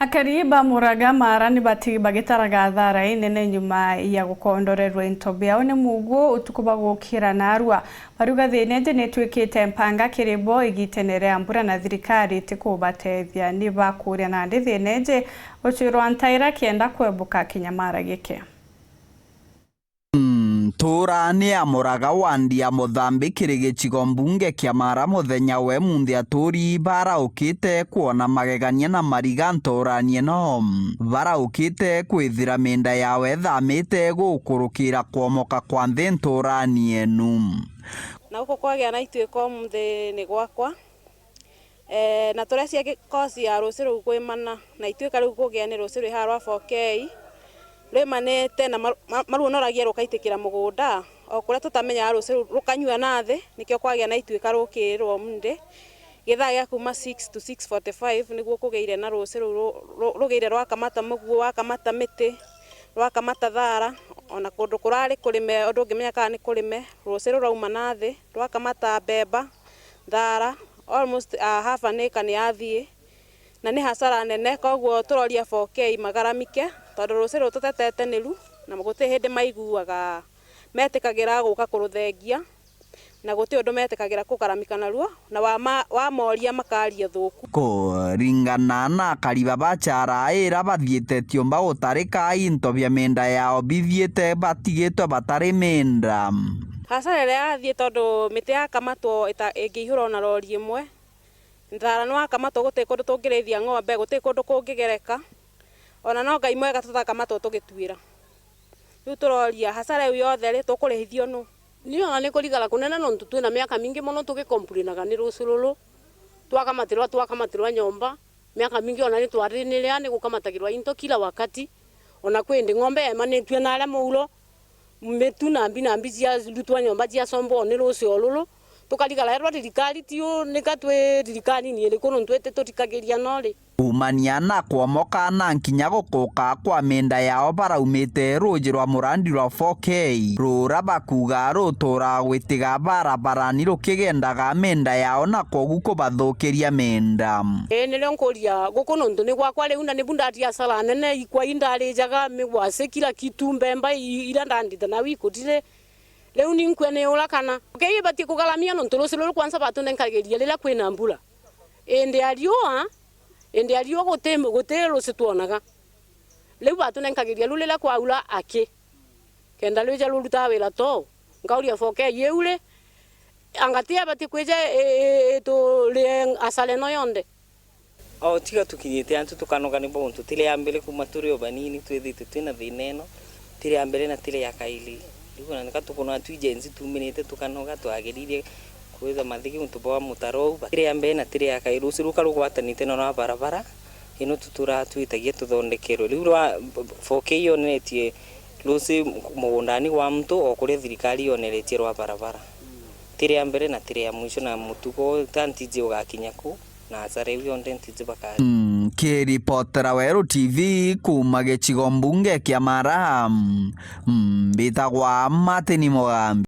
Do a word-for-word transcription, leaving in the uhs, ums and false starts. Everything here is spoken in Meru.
Akari ba Muraga Mara ni bati bagitaraga athara inene nyuma ya gukondorerwa into biao ni muguo utuku bagukira narua. Bariuga thina iji nitwikite mpanga kiri bo igitene ria mbura na thirikari itikubatethia. Ni bakuria nandi thina iji gucwirwa ntaira kenda kwebuka kinyamara giki. Ntuura ni ya Muraga wandi ya Muthambi kiri gicigo mbunge kia Mara muthenya we munthi aturi baraukite kwona magegania na mariga ntuurani ino. Baraukite kwithira mienda yao ethamite gukurukira kwomoka kwa nthi ntuurani enu. Na guku kwagia na ituika umunthi ni gwakwa. Eh, na turia cia gi-, cause ya ruuci ruu kwimana, na ituika riu kugia ni ruuci rwi haa rwa four K, rwimanite na maru-, ma-, marunoragia rukaitikira mugunda, o kuria tutamenyaga ruuci ruu rukanyua nathi, nikio kwagia na ituika rukirirwa umunthi. Githaa gia kuuma six to six forty-five niguo kugeire na ruuci ruu ru-, ru-, rugeire rwakamata muguo, wakamata miti, rwakamata thaara, ona kundu kurari kurime, undu ungimenya kana ni kurime, ruuci rurauma nathi, rwakamata mbemba, thaara, almost, ah, half an acre ni yathii, na ni hasara nene, koguo turoria four K magaramike, tondu ruuci ruu tutetete niru, na guti hindi maiguaga metikagira guka kuruthengia, na guti undu metikagira kugaramika naruo, na wama-, wamoria makaria thuku. Kuringana na akari ba Chara ira bathiite tiumba gutarika into bia mienda yao bithiite batigitwe batari mienda. Hasara iria yathii tondu miti yakamatwo ita-, ingiihurwa na rori imwe. Nthara ni wakamatwo guti kundu tungirithia ng'ombe, guti kundu kungigereka. Ona no Ngai mwega tutakamatwo tugituira. Riu turoria hasara iu yonthe ri tukurihithio nu? Ni ona ni kurigara kunene nontu twina miaka mingi mono tugicomplainaga ni ruuci ruru. Twakamatirwa, twakamatirwa nyomba. Miaka mingi ona ni twariniria ni gukamatagirwa into kila wakati. Ona kwindi ng'ombe yemanitue na aria muuro, mitu na mbi na mbi ciarutwa nyomba ciacombwa ni ruuci o ruru. Tukarigara erwa thirikari tiu, nika twi thirikarine iriku nontu itituthikagiria no ri? Kuumania na kwomoka na nkinya gukuka kwa mienda yao baraumite ruuji rwa murandi rwa four K, ruura bakuuga rutuuraga gwitiga barabarani rukigendaga mienda yao na kwogu kubathukiria mienda. Ii, nirio nkuria guku nontu ni gwakwa riu na nibu ndatia hasara nene, ikwai ndarijaga, migwasi, kila kitu, mbemba i-, iria ndandite nau ikutire. Riu ni nkue ni ura kana. Four K ibatie kugaramia nontu ruuci ruru kwanza batunenkagiria riria kwina mbura. Indi ya riua, indi ya riua guti, guti ruuci twonaga. Riu batunenkagiria riu riria kwaura aki. Kenda rwija rurutaga wira tou. Nkauria four K iu ri, anga ti abatie kwija i-, i-, iturie hasara ino yonthe? O tiga tukinyite antu tukanoga ni bo untu ti ria mbere kuuma turi o banini twithite twina thina ino, ti ria mbere na ti ria kairi. Riu ona nika tukunwa twi Gen Z tuminite tukanoga, twagiririe kwitha mathigi untu bwa mutaro uu. Ti ria mbere na ti ria kairi, ruuci ruka rugwatanite na rwa barabara, ino tuturaga twitagia tuthondekerwe. Riu rwa four K yonetie ruuci mugundani gwa muntu o kuria thirikari yoneretie rwa barabara. Ti ria mbere na ti ria mwisho, na mutugo ta ntiji ugakinya ku, na hasara iu yonthe ntiji bakari. Mm, kiripotera Weru T V kuuma gicigo mbunge kia Mara, mm, mbitagwa Martin Mugambi.